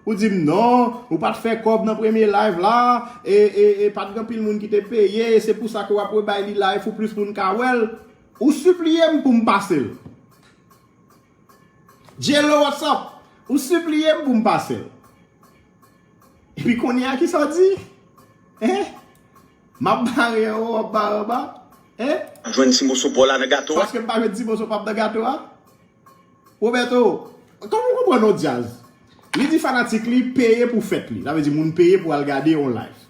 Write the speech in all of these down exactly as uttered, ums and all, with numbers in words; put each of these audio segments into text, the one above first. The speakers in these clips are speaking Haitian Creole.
Ou di m non, ou pa t fè kòb nan premye live la, e, e, e pa t gen anpil moun ki te peye, e se pou sa ke w ap rebay li live pou plis moun ka wè l. Ou sipliye m pou m pase l. Jello, what's up? Ou sipliye m pou m pase l. Epi kounye a, kisa w di? Hein? M ap bare anwo, w ap bare anba? Hein? Jwenn ti moso pa w la nan gato a. Paske m pa jwenn ti moso pa m nan gato a? Roberto, kòman w konprann yon djaz? Li di fanatik li peye pou fèt li. Sa vle di moun peye pou al gade yon live.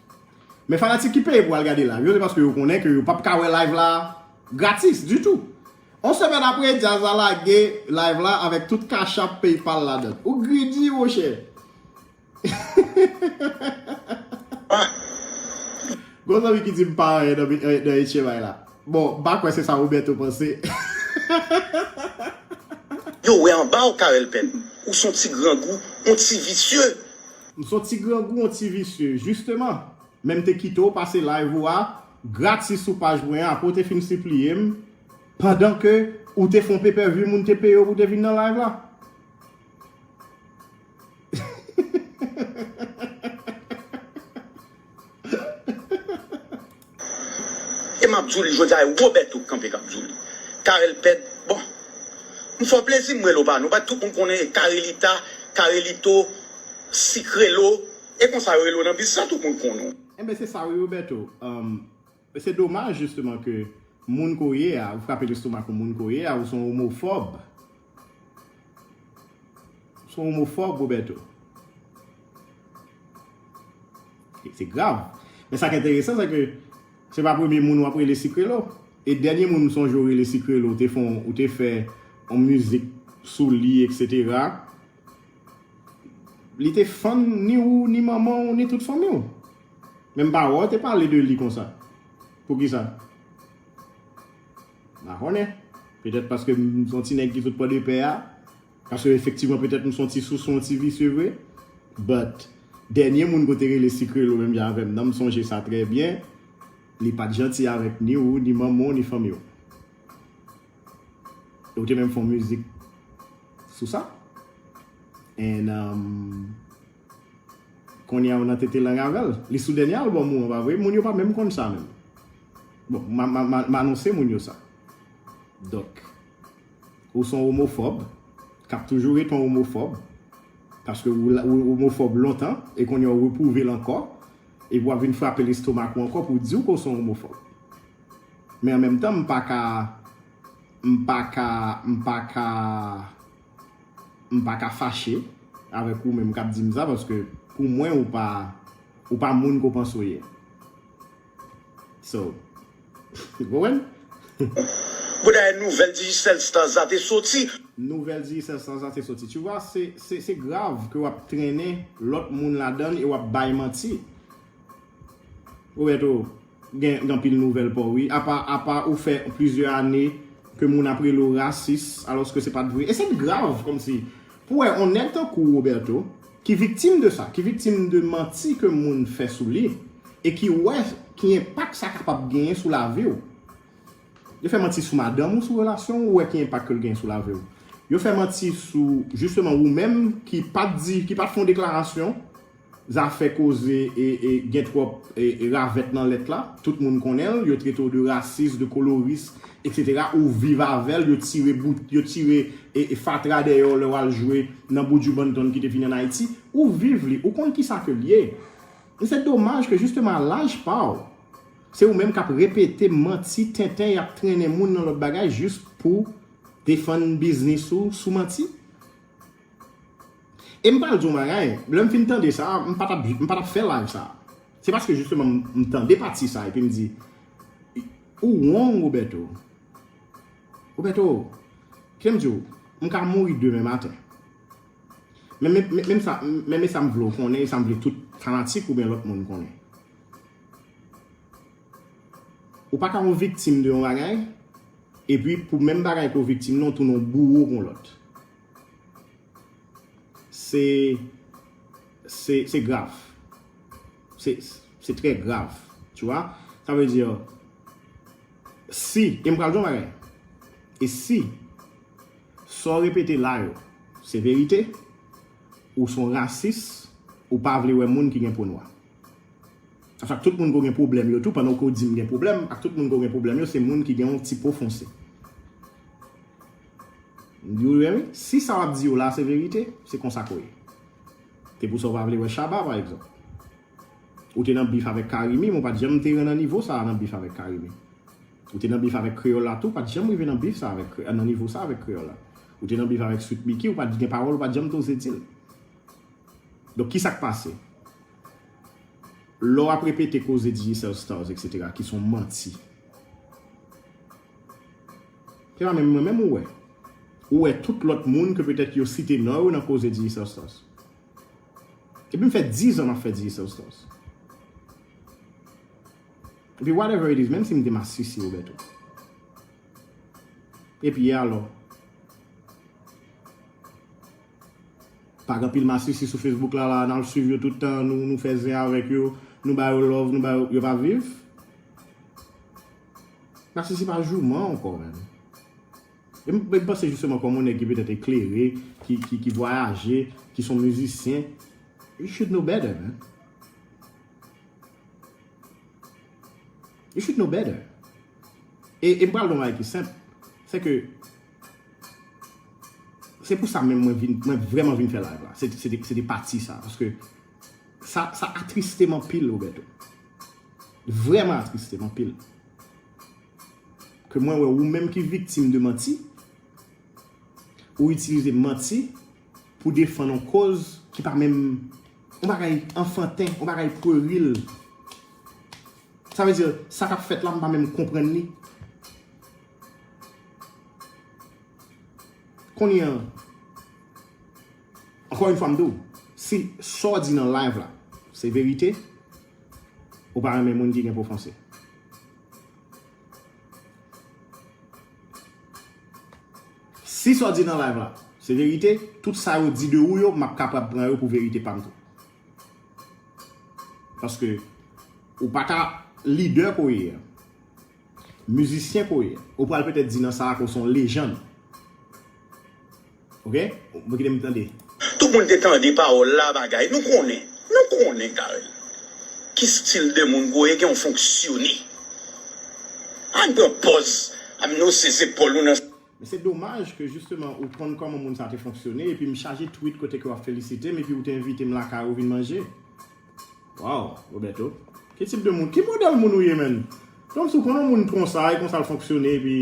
Men fanatik ki peye pou al gade live yo, se paske yo konnen ke yo p ap ka wè live la gratis ditou. Yon semèn apre, djaz la lage live la avèk tout Cash App, PayPal ladan. Ou gridi, monchè. Gon zanmi ki di m pa anyen nan, nan H M I la. Bon, m pa kwè se sa Roberto panse. Yo wè anba w, Carel Pèn. Ou s on ti grangou, on ti visye. M s on ti grangou, on ti visye. Jisteman, men m te kite w pase live ou a gratis sou paj mwen an, apre w te fin sipliye m, pandan ke ou te fè on pay-per-view, moun te peye w pou w te vin nan live la. E m ap di w li jodi a, e Roberto k kanpe k ap di w li. Carel Pèn, bon. M fè w plezi, m rele w pa non. Tout moun konnen e Carelita, Carelito, Sikrelo. E konsa yo rele w nan biznis la, tout moun konnen w. Enben, se sa wi, Roberto. Um, se domaj, jisteman, ke moun ke w ye a, ou frape lestomak yon moun ke w ye a, ou s on omofòb. S on omofòb, Roberto. Se grav. Men sa k enteresan, se ke se pa premye moun w ap rele Sikrelo. E dènye moun m sonje w rele Sikrelo, ou te fè, ou te fè yon mizik sou li, etsetera. Li te fann ni ou, ni manman w, ni tout fanmi w. Men m pa wè w te pale de li konsa. Poukisa? M pa konnen. Petèt paske m s on ti nèg ki sot pran de pè a. Paske efektivman, petèt m s on ti sou, s on ti visye vre. But, dènye moun ke w te rele Sikrelo menm jan avè m nan, m sonje sa trè byen. Li pa t janti avèk ni ou, ni manman w, ni fanmi w. E w te menm fè yon mizik sou sa. And, um, kounye a ou nan tete lang avè l. Li sou dènye albòm ou an, pa vre? Moun yo pa menm konn sa menm. Bon, m a, m a, m a, m anonse moun yo sa. Donk, ou s on omofòb, k ap toujou ret yon omofòb, paske ou, ou omofòb lontan, e kounye a ou repwouve l ankò, epi w ap vin frape lestomak ou ankò pou w di w ke w s on omofòb. Men an menm tan, m pa ka, m pa ka, m pa ka, m pa ka fache avèk ou menm k ap di m sa, paske pou mwen, ou pa, ou pa moun ke w panse w ye. So, ou konprann? Bon, dayè, nouvèl Digicel Stars la te soti. Nouvèl Digicel Stars la te soti. Tu vois, se, se, se grav ke w ap trennen lòt moun ladan l e w ap bay manti. Roberto, gen, gen anpil nouvèl pa w, wi. Apa, apa ou fè plizyè ane ke moun ap rele w rasis, alòske se pa t vre. E se grav, kòmsi, pou w wè, on nèg tankou w, Roberto, ki viktim de sa, ki viktim de manti ke moun fè sou li, e ki wè ki enpak sa kapab genyen sou lavi w. Yo fè manti sou madanm ou, sou relasyon w, ou wè ki enpak ke l genyen sou lavi w. Yo fè manti sou, jisteman, ou menm ki pa t di, ki pa t fè yon deklarasyon, zafè koze e, e gen twòp e, e ravèt nan lèt la, tout moun konnen l, yo trete w de rasis, de koloris, etsetera. Ou viv avè l, yo tire bout, yo tire e, e fatra dèyè w lè w al jwe nan Buju Banton ki te vin ann Ayiti. Ou viv li, ou konn kisa ke l ye. E se domaj ke jisteman a laj pa w, se ou menm k ap repete manti tenten y ap trennen moun nan lòt bagay jis pou defann biznis ou sou manti. E m pral di w yon bagay, lè m fin tande sa, m pa t ap, m pa t ap fè live sa. Se paske jisteman m, m tande pati sa epi m di, ou wrong, Roberto. Roberto, kite m di w, m ka mouri demen maten. Men, men, men, menm sa, men, men sa m vle w konnen, e sa m vle tout fanatik oubyen lòt moun konnen. Ou pa ka yon viktim de yon bagay, epi pou menm bagay ke w viktim nan, w tounen yon bouwo pou yon lòt. Se, se, se grav. Se, se trè grav. Tu vois? Sa vle di, si, e m pral di w yon bagay. E si, sa w repete la yo, se verite, Ou se yon rasis, ou pa vle wè moun ki gen po nwa. Sa fè ak tout moun ko gen pwoblèm yo tou, pandan w ko di m gen pwoblèm, ak tout moun ko gen pwoblèm yo, se moun ki gen yon ti po fonse. You hear me? Si sa w ap di yo la se verite, se konsa ko ye. Se pou sa w pa vle wè Shabba, pa egzanp. Ou te nan bif avèk Carimi, men w pa t janm te nan nivo sa a nan bif avèk Carimi. Ou te nan bif avèk Kreyòl la tou, w pa t janm rive nan bif sa avèk Kre- nan nivo sa avèk Kreyòl la. Ou te nan bif avèk Sweet Micky, ou pa t gen pawòl, ou pa t janm te oze di l. Donk, ki sa k pase? Lè w ap repete koze Digicel Stars, et cetera, ki se yon manti. Se pa menm mwen menm ou wè. Ou wè tout lòt moun ke petèt yo site non yo nan koze Digicel Stars. Epi m fè diz an m ap fè Digicel Stars. Epi whatever it is, menm si m te masisi Roberto. Epi alò, pa gen anpil masisi sou Facebook la, la, n al swiv yo tout tan, nou, nou fè zen avèk yo, nou ba yo love, nou ba yo, yo pa viv. Masisi pa jouman ankò, menm. E m, e m panse jisteman kòm yon nèg ki petèt eklere, ki, ki, ki vwayaje, ki se yon mizisyen, you should know better, man. You should know better. E, e m pral di yon bagay ki senp, se ke se pou sa menm mwen vin, mwen vrèman vin fè live la. Se, se, te- se te pati sa, paske sa, sa atriste m anpil, Roberto. Vrèman atriste m anpil. Ke mwen wè ou menm ki viktim de manti, ou itilize manti pou defann yon koz ki pa menm, yon bagay anfanten, yon bagay pweril. Sa vle di, sa k ap fèt la, m pa menm konprann li. Kounye a, ankò yon fwa m di w, si sa w di nan live la se verite, ou pa renmen moun ki gen po fonse. Si sa w di nan live la se verite, tout sa yo di de ou yo, m ap kapab pran yo pou verite pa m tou. Paske ou pa ta lidè ke w ye a, mizisyen ke w ye a, ou pral petèt di nan sa a ke w se yon lejann. Oke? Bon, kite m tande. Tout moun te tande pawòl la, bagay. Nou konnen. Nou konnen, Carel. Ki stil de moun ke w ye, ke w fonksyone. Ann pran pòz, ann wose zepòl ou nan. Men se domaj ke jisteman ou konn kòman moun sa te fonksyone, epi m chaje tweet kote ke w ap felisite m, epi ou te envite m lakay ou vin manje. Wow, Roberto. Ki tip de moun? Ki modèl moun ou ye, menn? Kòmsi w konn yon moun konsa, e konsa l fonksyone, epi,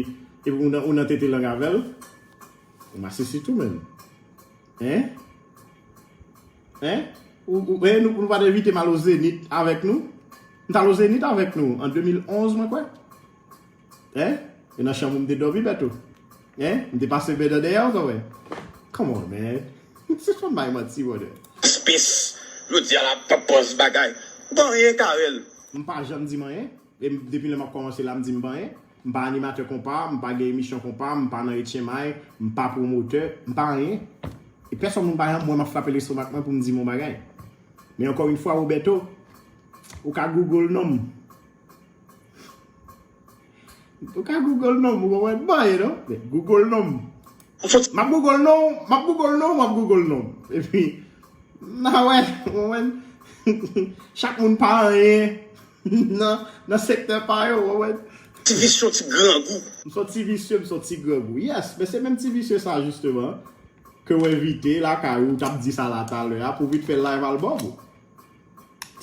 epi ou nan, ou nan tete lang avè l? Ou masisi tou, menn. Hein? Hein? Ou, ou, eh, nou, nou pa t envite m al o Zenith avèk nou? M t al o Zenith avèk nou an de mil onz, mwen kwè. Hein? E nan chanm ou m te dòmi, Bèto? Hein? M te pase men nan dèyè w, sa w wè? Come on, man. Se fon bay manti, brother. Space. Jodi a la, pa pòz bagay. Ou pa anyen, Carel. M pa janm di m anyen. E m- depi lè m ap kòmanse la, m di m pa anyen. M pa animatè konpa, m pa gen emisyon konpa, m pa nan H M I, m pa pwomotè, m pa anyen. E pèsonn moun pa janm wè m ap frape lestomak mwen pou m di m yon bagay. Men ankò yon fwa, Roberto, ou ka Google non m. Ou ka Google non m, ou konprann? M pa anyen, non? Men Google non m. M ap Google non w, m ap Google non w, m ap Google non w. Epi, n a wè, w konprann? Chak moun pa anyen nan, nan sektè pa yo, w konprann? Ti visye, ti grangou. M se yon ti visye, m se yon ti grangou. Yes, men se menm ti visye sa, jisteman, ke w envite lakay ou, w t ap di sa la talè a, pou vin fè live album ou.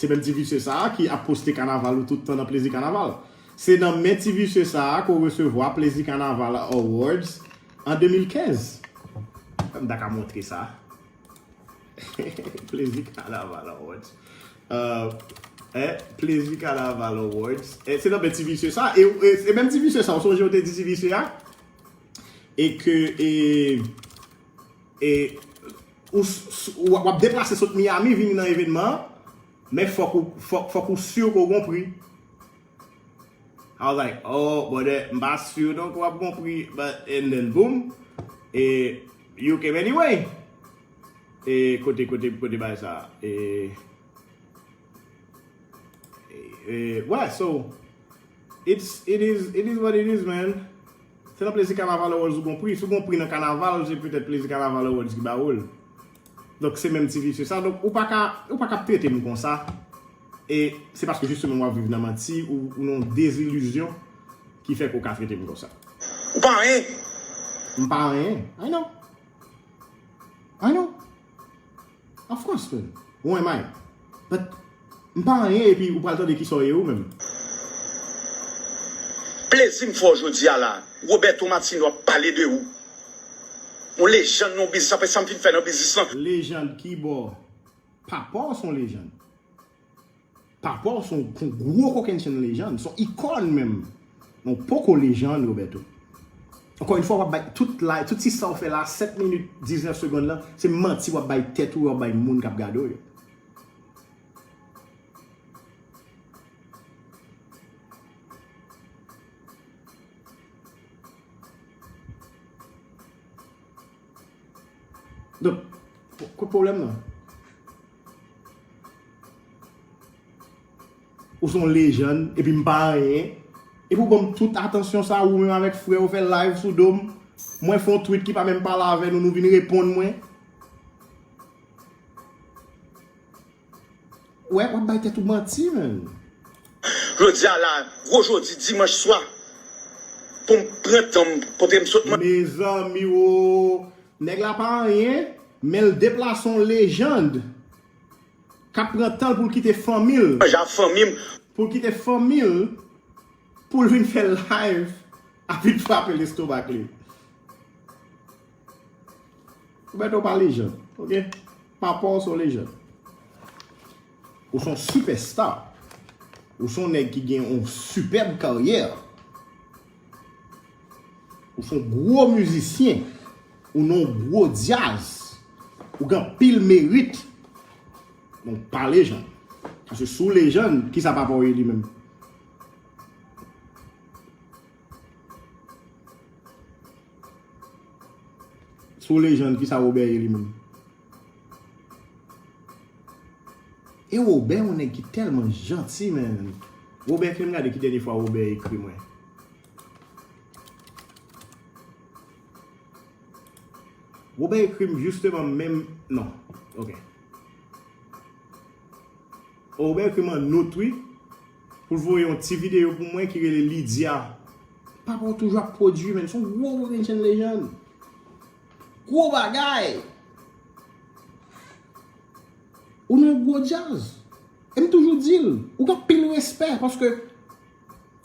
Se menm ti visye sa a ki ap poste kanaval ou tout tan nan Plezi Kanaval. Se nan men ti visye sa a ke w resevwa Plezi Kanaval Awards an de mil kenz. M ta ka montre sa. Plezi Kanaval Awards. Euh, eh, Plezi Kanaval Awards. Eh, se nan men ti visye sa. E, e, e menm ti visye sa, ou sonje ou te di ti visye a? E ke, e, e, ou, s- s- w ap deplase sot Miami vini nan evènman an, men fòk ou, fòk, fòk ou si ke w gon pri. I was like, oh, brother, m pa si non ke w ap gon pri, but, and then, boom, e, you came anyway. E, kote, kote, kote bay sa? E, e, ouais, so, it's, it is, it is what it is, man. Se nan Plezi Kanaval Awards ou gon pri. Si w gon pri nan kanaval, se petèt Plezi Kanaval Awards ki ba ou l. Donk, se menm ti visye sa. Donk, ou pa ka, ou pa ka ap trete m konsa. E se paske jisteman w ap viv nan manti, ou, ou nan yon dezilizyon ki fè ke w ka trete m konsa. Ou pa anyen. M pa anyen. I know. I know. Of course, man. Who am I? But m pa anyen epi ou pral tande kisa w ye ou menm. Plezi m fè w jodi a la. Roberto Martino ap pale de ou. Yon lejann nan biznis, apre sa m fin fè nan biznis lan. Lejann ki bò? Papa w se yon lejann. Papa w se yon, se yon gwo kokennchenn lejann, se yon ikòn menm. Men w poko lejann, Roberto. Ankò yon fwa, w ap bay tout la, tout ti sa w fè la, sèt minit diznèf segonn lan, se manti w ap bay tèt ou, w ap bay moun k ap gade w yo. Donk, kot pwoblèm nan? Ou se yon lejann, epi m pa anyen. Epi w ban m tout atansyon sa, ou menm avèk frè w fè live sou do m. Mwen fè yon tweet ki pa menm pale avè nou, nou vin reponn mwen. Wè, w ap bay tèt ou manti, man. Jodi a la, gwo jodi, dimanch swa, pou m pran tan m, kote m sot mwen. Mezanmi, o, nèg la pa anyen, men l deplase yon lejann k ap pran tan l pou l kite fanmi l. Manje ak fanmi m. Pou l kite fanmi l, pou l vin fè live, ap vin frape lestomak li. Roberto pa lejann, oke? Papa w se yon lejann. Ou se yon sipèsta. Ou se yon nèg ki gen yon sipèb karyè. Ou se yon gwo mizisyen. Ou nan yon gwo djaz. Ou gen anpil merit. Men w pa lejann. Paske si w lejann, kisa papa w ye li menm? Si w lejann, kisa Wobè ye li menm? E Wobè yon nèg ki tèlman janti, man. Wobè, fè m gade ki dènye fwa Wobè ekri mwen. Wobè ekri m jisteman menm, non. Ok. Wobè ekri m an nout, wi. Pou l voye yon ti videyo pou mwen ki rele Lydia. Papa w toujou ap pwodui, men se yon gwo kokennchenn lejann. Gwo bagay. Ou nan yon gwo djaz. E m toujou di l, ou gen anpil respè, paske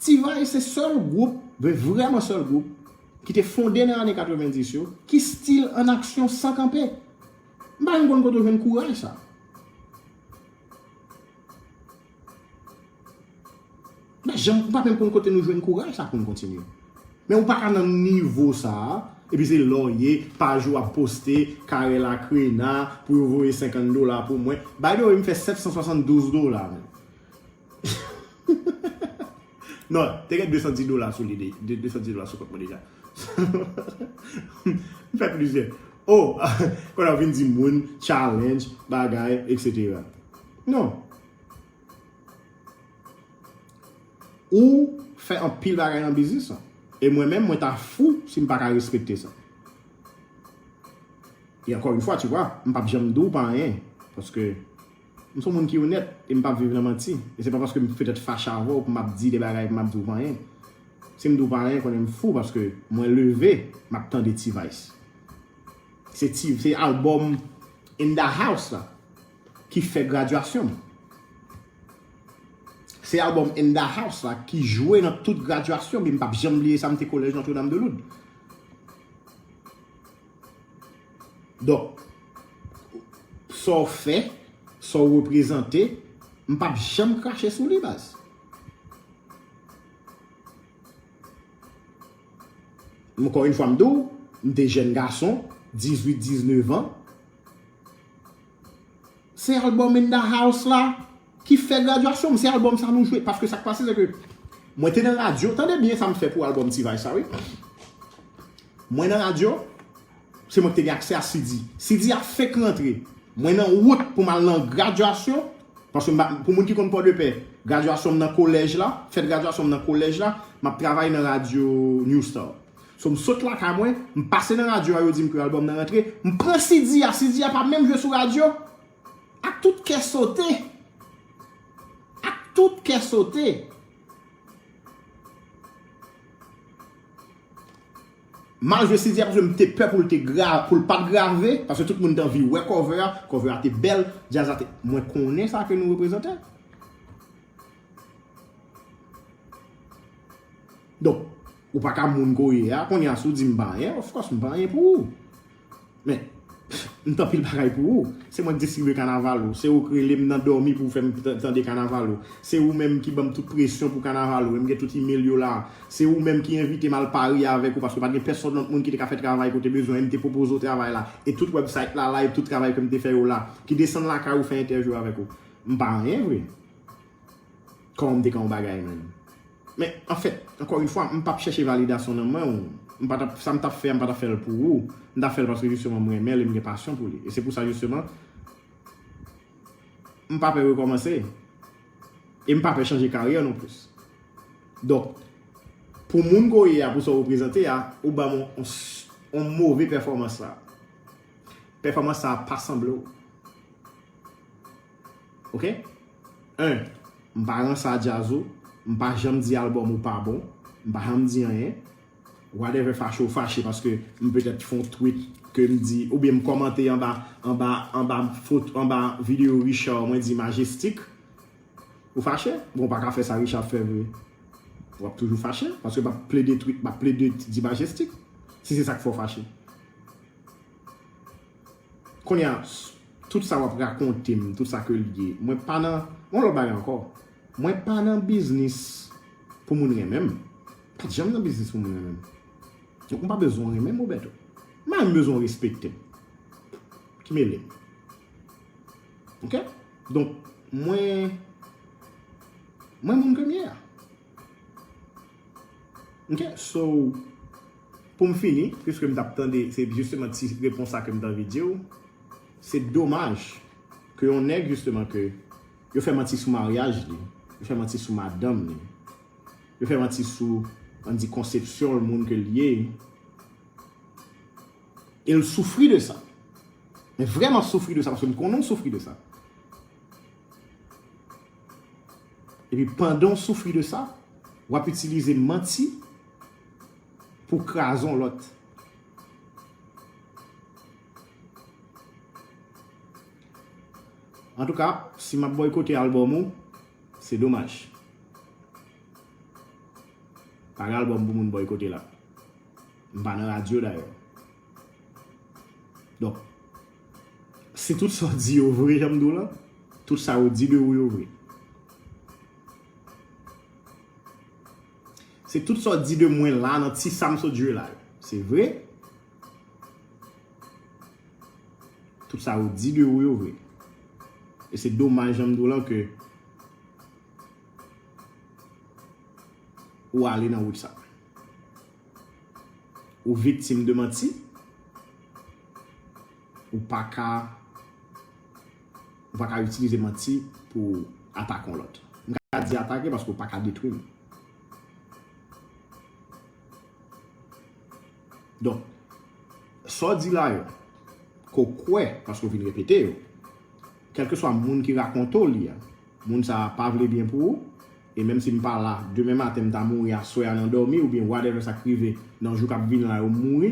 T-Vice se sèl gwoup, men vrèman sèl gwoup, ki te fonde nan ane katrevenndis yo, ki still an aksyon san kanpe. M pa menm konn kote w jwenn kouraj sa. M pa janm, m pa menm konn kote nou jwenn kouraj sa pou n kontinye. Men ou pa ka nan nivo sa a, epi se lè w ye, pa jou w ap poste, Carel ak Rena, pou yo voye senkant dola pou mwen. By the way, m fè sèt san swasanndouz dola, menm. Non, te gen de san dis dola sou li, de, de san dis dola sou kont mwen deja. M fè plizyè. Oh, kounye a w vin di moun, challenge, bagay, etsetera. Non. Ou fè anpil bagay nan biznis lan. E mwen menm, mwen ta fou si m pa ka respekte sa. E ankò yon fwa, tu vois, m p ap janm di w pa anyen. Paske m se yon moun ki onèt e m p ap viv nan manti. E se pa paske m petèt fache avè w pou m ap di de bagay pou m ap di w pa anyen. Si m di w pa anyen, konnen m fou paske mwen leve, m ap tande T-Vice. Se ti, se albòm In Da House la ki fè gradyasyon m. Se albòm In Da House la ki jwe nan tout gradyasyon m, e m p ap janm bliye sa, m te kolèj Notre Dame de Lourdes. Donk, sa w fè, sa w reprezante, m p ap janm krache sou li, baz. Ankò yon fwa, m di w, m te jèn gason, dizuit, diznèf an. Se albòm In Da House la ki fè gradyasyon m. Se albòm sa nou jwe. Paske sa k pase, se ke mwen te nan radyo. Tande byen sa m fè pou albòm T-Vice sa, wi. Mwen nan radyo, se mwen ki te gen aksè a C D. C D a fenk rantre. Mwen nan wout pou m al nan gradyasyon. Paske m pa, pou moun ki konn Pòdepè, gradyasyon m nan kolèj la, fèt gradyasyon m nan kolèj la, m ap travay nan radyo New Star. So, m sot lakay mwen, m pase nan radyo a, yo di m ke albòm nan rantre, m pran C D a, C D a pa menm jwe sou radyo. Ak tout kè sote. Ak tout kè sote. M al jwe C D a paske m te pè pou l te gra-, pou l pa t grave, paske tout moun te anvi wè cover a, cover a te bèl, djaz la te, mwen konnen sa ke nou reprezante. Donk, ou pa ka moun ke w ye a, kounye a si w di m pa anyen, of course, m pa anyen pou ou. Men, m t anpil bagay pou ou. Se mwen k distribye kanaval ou. Se ou k rele m nan dòmi pou w fè m t-, tande kanaval ou. Se ou menm ki ban m tout presyon pou kanaval ou. E m gen tout email yo la. Se ou menm ki envite m al pari avèk ou, paske pa t gen pèsonn lòt moun ki te ka fè travay ke w te bezwen. E m te pwopoze w travay la. E tout website la live, tout travay ke m te fè yo la. Ki desann lakay ou fè entèvyou avèk ou. M pa anyen vre. Kòman m te ka yon bagay menm? Men, anfèt, ankò yon fwa, m p ap chèche validasyon nan men w. M pa t ap, sa m t ap fè a, m pa t ap fè l pou ou. M t ap fè l paske jisteman m renmen l e m gen pasyon pou li. E se pou sa jisteman, m pa pè rekòmanse. E m pa pè chanje karyè non plis. Donk, pou moun ke w ye a, pou sa w reprezante a, ou ban m yon, yon, yon move pèfòmans la. Pèfòmans sa a pa sanble w. Ok? En, m pa ranse a djaz ou, m pa janm di albòm ou pa bon, m pa janm di anyen. Whatever, fache ou fache, paske m petèt fè yon tweet ke m di, oubyen m kòmante anba, anba, anba foto, anba videyo Richard, mwen di Majestic. Ou fache? Bon, ou pa ka fè sa Richard fè vre. W ap toujou fache, paske m ap plede tweet, m ap plede di Majestic. Si se sa k fè w fache. Kounye a, s-, tout sa w ap rakonte m, tout sa ke l ye, mwen pa nan, yon lòt bagay ankò, mwen pa nan biznis pou moun renmen m. M pa t janm nan biznis pou moun renmen m. Donk, m pa bezwen w renmen m, Roberto. M pa menm bezwen w respekte m. Ki mele m. Ok? Donk, mwen, mwen moun ke m ye a. Ok? So, pou m fini, piske m t ap tande, se jisteman ti repons sa ke m t anvi di w. Se domaj ke yon nèg, jisteman, ke yo fè manti sou maryaj li, yo fè manti sou madanm li, yo fè manti sou, ann di, konsepsyon l, moun ke l ye. E l soufri de sa. Men vrèman soufri de sa, paske m konnen w soufri de sa. Epi pandan w soufri de sa, w ap itilize manti pou w kraze yon lòt. Antouka, si m ap bòykote albòm ou, se domaj. Pa gen albòm pou moun bòykote la. M pa nan radyo dayè. Donk, si tout sa w di yo vre, jan m di w lan, tout sa yo di de ou yo vre. Si tout sa w di de mwen la, nan ti sa m sot jwe la yo, se vre, tout sa yo di de ou yo vre. E se domaj, jan m di w lan, ke ou ale nan wout sa. Ou viktim de manti, ou pa ka, ou pa ka itilize manti pou atake yon lòt. M ka di atake paske ou pa ka detwi m. Donk, sa w di la yo, ke w kwè, paske w vin repete yo, kèlkeswa moun ki rakonte w li a, moun sa a pa vle byen pou ou, e menm si m pa la, demen maten m ta mouri aswè a nan dòmi, oubyen whatever sa k rive nan jou k ap vini la yo, m mouri,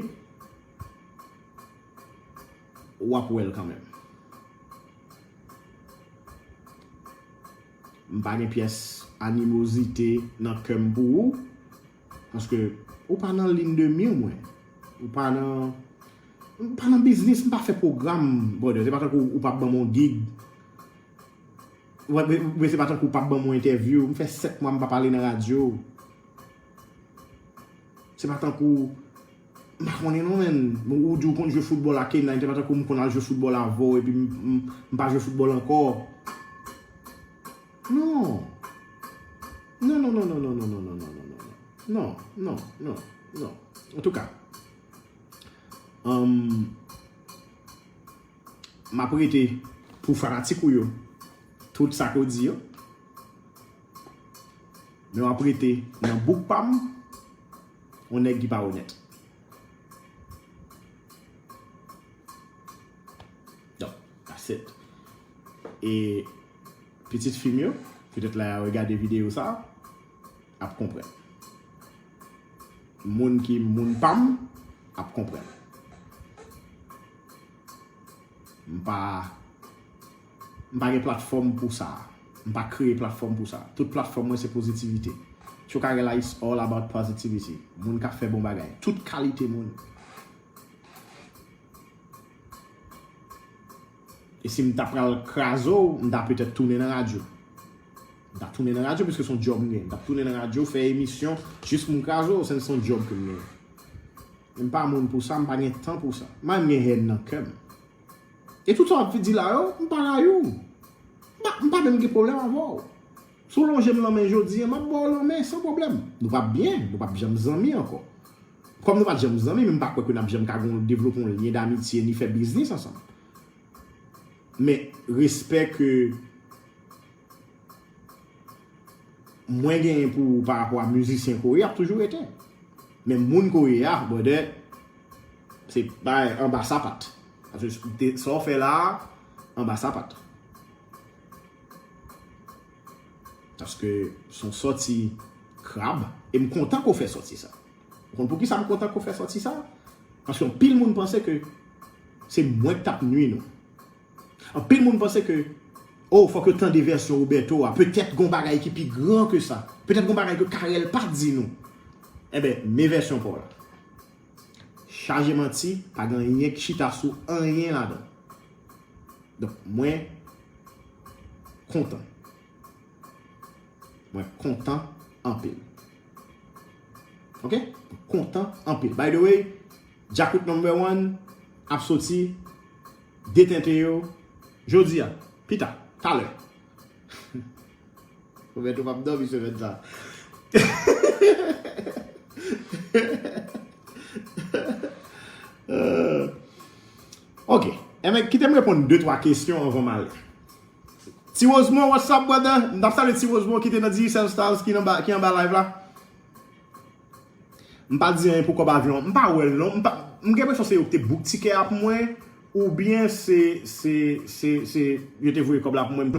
w ap wè l kanmenm. M pa gen pyès animozite nan kè m pou ou, paske ou pa nan ligne de mire mwen. Ou pa nan, m pa nan biznis, m pa fè pwogram, brother. Se pa tankou ou p ap ban m yon gig. Ou pa, men, men se pa tankou ou p ap ban m yon entèvyou. M fè sèt mwa m pa pale nan radyo. Se pa tankou, m pa konnen non, menn. Bon, ou di w konn jwe foutbòl ak Keyna, se pa tankou m konn al jwe foutbòl avè w, epi m, m, m pa jwe foutbòl ankò. Non. Non, non, non. Non, non, non, non. Antouka, um, m ap rete pou fanatik ou yo. Tout sa ke w di yo. Men w ap rete nan bouk pa m, yon nèg ki pa onèt. tèt. E pitit fi m yo, petèt lè y ap gade videyo sa a, ap konprann. Moun ki moun pa m ap konprann. M pa, m pa gen platfòm pou sa. M pa kreye platfòm pou sa. Tout platfòm mwen se pozitivite. Chokarella is all about positivity. Moun k ap fè bon bagay. Tout kalite moun. E si m ta pral kraze w, m ta petèt tounen nan radyo. M ta tounen nan radyo, piske se yon djòb m gen. M ta tounen nan radyo, fè emisyon, jis pou m kraze w, se se yon djòb ke m gen. M pa moun pou sa, m pa gen tan pou sa. M pa menm gen hèn nan kè m. E tout sa w ap di la yo, m pa rayi w. M pa, m pa menm gen pwoblèm avè w. Si w lonje m lanmen jodi a, m ap ba w lanmen san pwoblèm. Nou p ap byen, nou p ap janm zanmi ankò. Kòm nou pa t janm zanmi, men m pa kwè ke n ap janm ka gon, devlope yon lyen damitye ni fè biznis ansanm. Men respè ke mwen genyen pou ou pa rapò a mizisyen ke w ye ap toujou rete. Men moun ke w ye a, brother, se bay anba sapat. Paske te- sa w fè la a, anba sapat. Paske se yon sòti krab, e m kontan ke w fè sòti sa. Ou konn poukisa m kontan ke w fè sòti sa? Paske anpil moun panse ke se mwen k t ap nui nou. Anpil moun panse ke, oh, fòk yo tande vèsyon Roberto a. Petèt gon bagay ki pi gran ke sa. Petèt gon bagay ke Carel pa di nou. Enben, men vèsyon pa w la. Chaje manti, pa gen anyen ki chita sou anyen ladan. Donk, mwen kontan. Mwen kontan anpil. Ok? Mwen kontan anpil. By the way, Djakout number one ap soti, detente yo, jodi a, pita, talè. Roberto p ap dòmi semèn sa. Euh, ok. Enben, kite m reponn de twa kesyon anvan m ale. Ti Rosemont, what's up, brother? M t ap salye Ti Rosemont ki te nan Digicel Stars ki anba, ki anba live la. M pa di anyen pou kòb avyon. M pa wè l non. M pa, m gen enpresyon se yo ki te bouk tikè a pou mwen. Oubyen se, se, se, se, yo te voye kòb la pou mwen.